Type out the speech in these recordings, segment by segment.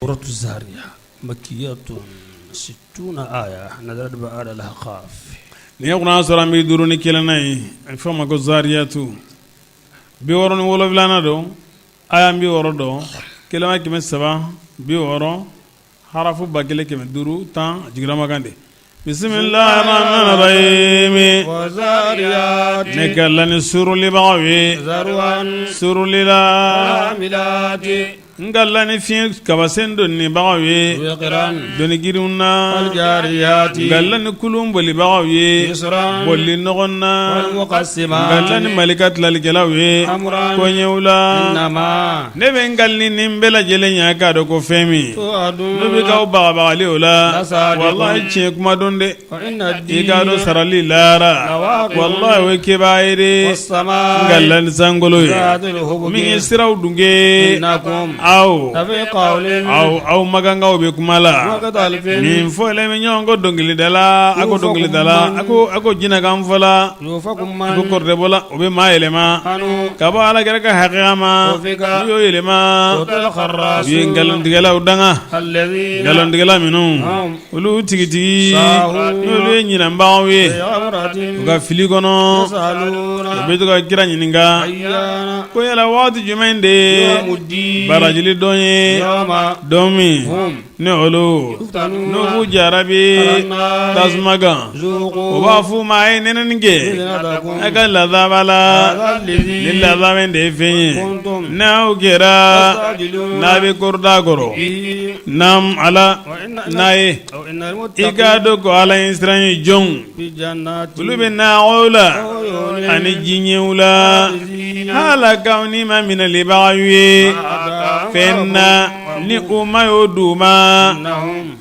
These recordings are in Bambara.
Suratu Zariya makiyatun situna aya nazalat ba'da al-ahqaf Nin ye kuranɛ sura 51nan ye a bɛ fɔ a ma ko zariyatu 67nan don aya 60 don kelema 360 harafu 1510 a jiginna Makan de bisimilahi rahmani rahimi ne kalila ni suurulibagaw ye suuruli la n kalila ni fiɲɛ kabasen donibagaw ye doni girinw na n kalila ni kulun bolibagaw ye boli ɲɔgɔn na n kalila ni malika tilalikɛlaw ye koɲɛw la Ne bɛ n kali ni nin bɛɛ lajɛlen ye k'a dɔn ko fɛn min n'u bɛ k'aw bagabagali o la walahi tiɲɛ kuma don dɛ i k'a dɔn sarali lahara walahi o ye kɛbaa ye dɛ n kalila ni sankolo ye min ye siraw dunge aw aw makankaw bɛ kuma la min fɔlen bɛ ɲɔgɔn kɔ dɔnkilidala a ko dɔnkilidala a ko jinɛkan fɔla ko kɔrɔtɛbɔla o bɛ maa yɛlɛma ka bɔ ala kira ka hakɛya ma n'u y'o yɛlɛma u ye nkalontigɛlaw danga nkalontigɛla minnu olu tigitigi n'olu ye ɲinɛbagaw ye u ka fili kɔnɔ u bɛ to ka kira ɲininka ko yala waati jumɛn de ye barajili don ye don min Ni olu n'u b'u jarabi tasuma kan u b'a f'u ma a ye nɛnɛni kɛ a ka lazaba la ni lazaba in de ye fɛn ye n'aw kɛra n'a bɛ kɔrɔda kɔrɔ naam ala n'a ye i k'a dɔn ko ala ɲɛsiran ye jɔnw olu bɛ nakɔw la ani jiɲɛw la halakaw ni ma minɛlibagaw ye fɛn na ni u ma y'o d'u ma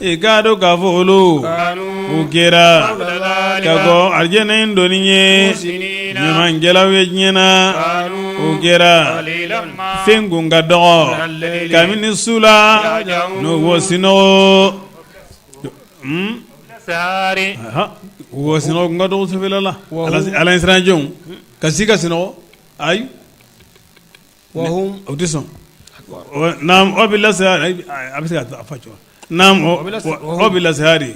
i k'a dɔn k'a fɔ olu u kɛra ka kɔn alijana in donni ɲɛ ɲumankɛlaw ye diɲɛ na u kɛra fɛn kun ka dɔgɔ kabini su la n'u b'o sinɔgɔ u sinɔgɔ kun ka dɔgɔ sufɛla la ala ɲɛsiran jɔnw ka si ka sinɔgɔ ayi o tɛ sɔn wa bil asari a bɛ se ka fa cogo naam wa bil asari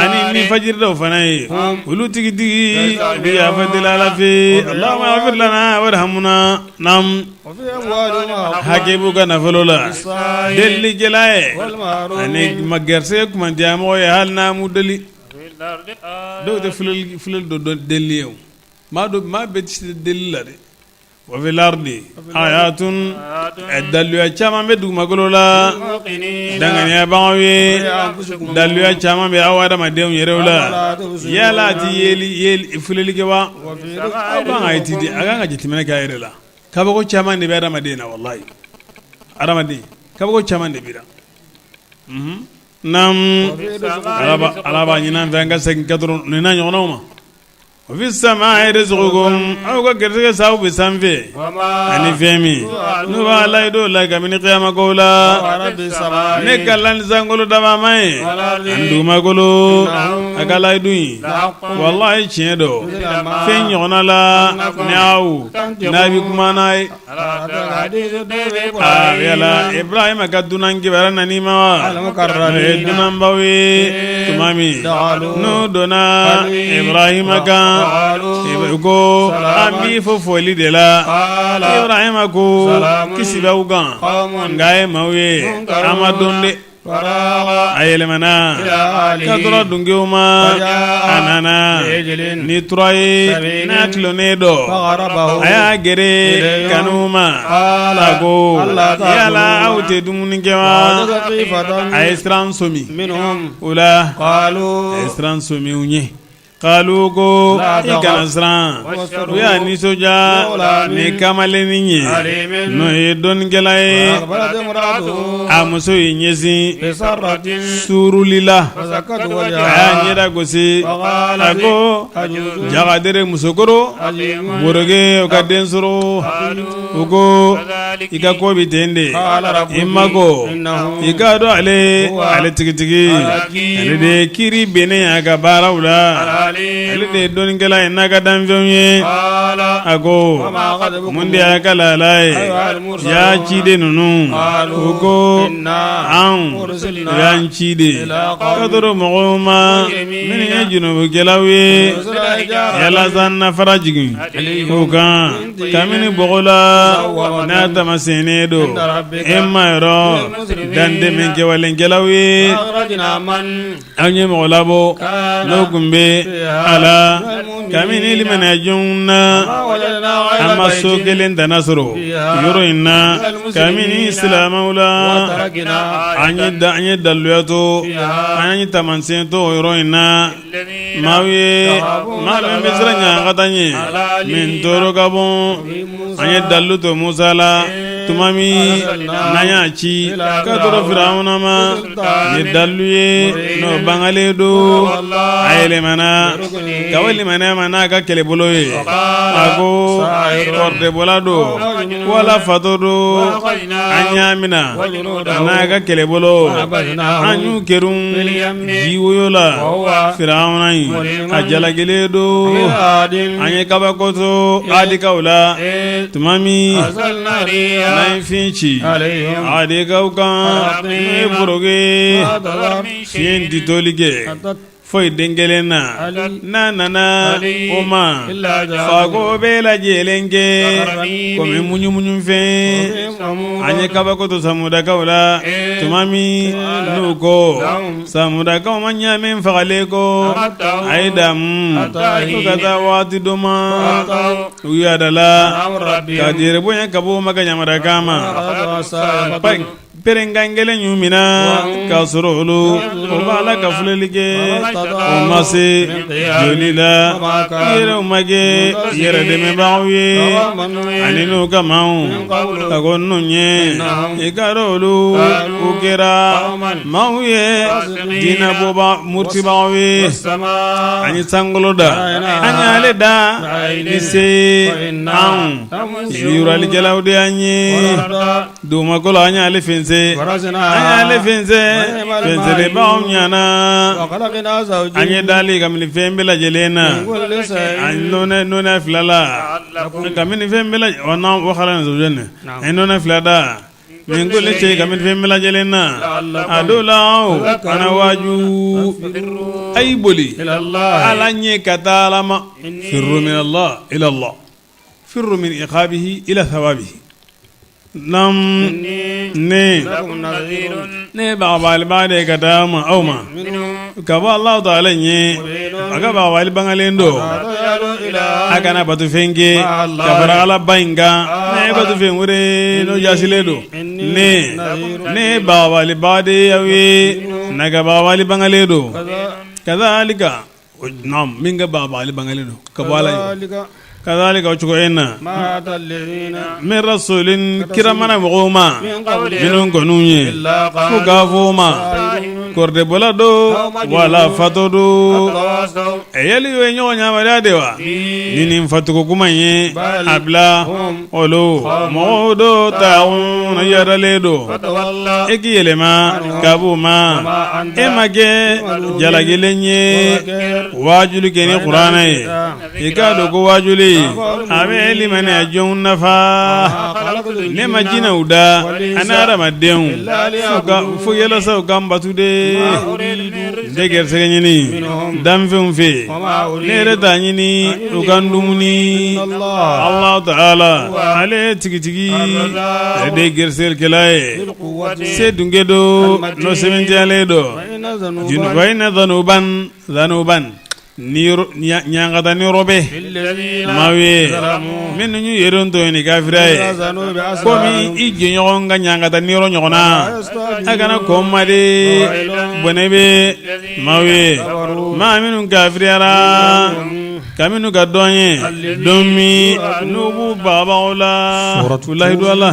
ani ni fajiri dɔw fana ye olu tigitigi bɛ yafa deli ala fɛ allahumma ighfir lana warhamna naam hakɛ b'u ka nafolo la delilikɛla ye ani ma garisɛgɛ kumandiyamɔgɔ ye hali n'a m'u deli dɔw tɛ filɛli dɔ deli ye maa bɛɛ tɛ se deli la dɛ Wa fil ardi ayatun daluya caman bɛ dugumakolo la danganiyabagaw ye daluya caman bɛ aw adamadenw yɛrɛw la yala a tɛ filɛli kɛ wa aw kan ka étudier a kan ka jateminɛ kɛ a yɛrɛ la kabako caman de bɛ adamaden na walayi adamaden kabako caman de b'i la naam ala b'a ɲini an fɛ an ka segin ka nin n'a ɲɔgɔnnaw ma Wa fis samaa'i rizqukum aw ka garisɛgɛ sababu bɛ sanfɛ ani fɛn min n'u b'a layidu la kabini kiyama ko la ne kalila ni sankolo dabama ye ani dugumakolo a ka layidu in walayi tiɲɛ don fɛn ɲɔgɔnna la ni aw n'a bɛ kuma n'a ye Yala Ibrahima ka dunan kibaruya nan'i ma wa ye dunanbaw ye tuma min n'u donna Ibrahima kan ko an b'i fo foli de la Ibrahima ko kisi b'aw kan nka a ye maaw ye an ma dɔn dɛ A yɛlɛmana ka tura dungew ma a nana ni tura ye n'a tilennen don a y'a gere kanu ma a ko yala aw tɛ dumuni kɛ wa a ye siran sɔmi o la a ye siran sɔmi u ɲɛ Kalu ko i kana siran u y'a nisɔndiya ni kamalennin ye n'o ye dɔnnikɛla ye a muso y'i ɲɛsin suuruli la a y'a ɲɛda gosi a ko jagadere musokɔrɔ woroge o ka den sɔrɔ u ko i ka ko bɛ ten de i mako i k'a dɔn ale ale tigitigi ale de ye kiri bennen a ka baaraw la. Ale de ye dɔnnikɛla ye n'a ka danfɛnw ye. A ko mun de y'a ka lahala ye ya ciden ninnu? U ko anw y'an ci de ka tɔrɔ mɔgɔw ma minnu ye junubukɛlaw ye, yalasa na fara jigin u kan kabini bɔgɔ la n'a taamasiyɛnnen don e ma yɔrɔ dantɛmɛ kɛwalenkɛlaw ye. An ye mɔgɔ labɔ n'o tun bɛ a la kabini limaniyajɔnw na, an ma so kelen tana sɔrɔ yɔrɔ in na kabini silamɛw la. An ye daluya to, an ye taamasiyɛn to o yɔrɔ in na maaw ye, maa min bɛ siran ɲangata ɲɛ min tɔɔrɔ ka bon. An ye dalu to Musa la tuma min n'an y'a ci ka tɔrɔ Firawuna ma ni dalu ye n'o bangalen don. A yɛlɛmana ka bɔ limaniya ma n'a ka kɛlɛbolo ye. A ko kɔrɔtɛbɔla don wala fatɔ don. An y'a minɛ n'a ka kɛlɛbolo, an y'u kerun jiwoyo la. Firawuna in, a jalakilen don. An ye kabako to Adikaw la tuma min n'an ye fiɲɛ ci Adikaw kan, n'o ye foroki fiɲɛ di toli kɛ foyi den kelen na n'a nana o ma fako bɛɛ lajɛlen kɛ komi muɲumuɲufɛn. An ye kabako to Samudakaw la tuma min n'u ko Samudakaw ma ɲaamɛ fagalen kɔ, a ye damu fo ka taa waati dɔ ma. U yaadala ka yɛrɛ bonya ka bɔ ma ka yamarikan ma. Pɛrɛnkan kelen y'u minɛ k'a sɔrɔ olu o b'a la ka filɛli kɛ. O ma se jɔli la, yɛrɛw ma kɛ yɛrɛ dɛmɛbagaw ye. Ani n'u ka maaw ka ko ninnu ye, i k'a dɔn olu u kɛra maaw ye diinɛ bɔba murutibagaw ye. An ye sankolo da, an y'ale da ni se anw yiriwalikɛlaw de y'an ye. Dugumakolo, an y'ale fɛnsɛn, an y'ale fɛnsɛn, fɛnsɛnbagaw ɲana. An ye dali kabini fɛn bɛɛ lajɛlen na, an nɔnɛ fila la kabini fɛn bɛɛ an nɔnɛ fila da min kulli shay kabini fɛn bɛɛ lajɛlen na. A dɔw la aw kana waaju, a y'i boli Ala ɲɛ ka taa Ala ma. Firru min Allah ila Allah, firru min iqabihi ila thawabihi. Nam, ne ne bagabagalibaa de ka taa ma aw ma ka bɔ Alahu taala ɲɛ. A ka bagabagali bangalen don, a kana bato fɛn kɛ ka fara Ala ba in kan. Ne ye bato fɛn wɛrɛ n'o jaasilen don. Ne ne bagabagalibaa de y'aw ye, n'a ka bagabagali bangalen don. Kazalika, min ka bagabagali bangalen don ka bɔ Ala ye. Kazalika, o cogo in na, min rasulin, kira ma na mɔgɔw ma minnu kɔn'u ɲɛ, fo k'a fɔ o ma kɔrɔtɛbɔla don wala fatɔ don. Yali o ye ɲɔgɔn yamaruya de wa ni nin fatuko kuma in ye? A bila olu mɔgɔw don taaguna yaadalen don. E k'i yɛlɛma ka b'u ma, e ma kɛ jalakilen ye. Waajuli kɛ ni kuranɛ ye, i k'a dɔn ko waajuli a bɛ limaniya jɔnw nafa. Ne ma jinɛw da ani hadamadenw fo yalasa u ka n bato de. N tɛ gɛrɛsɛgɛ ɲini danfɛnw fɛ, ne yɛrɛ t'a ɲini u ka n dumuni. Alahu taala, ale ye tigitigi, ale de ye gɛrɛsɛgɛlikɛla ye, se dunkɛ don, n'o sɛmɛntiyalen don. Wa inna zanuban zanuban, ɲangata niyɔrɔ bɛ maaw ye minnu y'u yɛrɛ tɔɲɔ ni kafiriya ye, komi i jɛɲɔgɔn ka ɲangata niyɔrɔ ɲɔgɔn na. A kana kɔn ma de, bɔnɛ bɛ maaw ye maa minnu kafiriyara kabini ka dɔn ye don min n'u b'u bagabagaw la layidu la.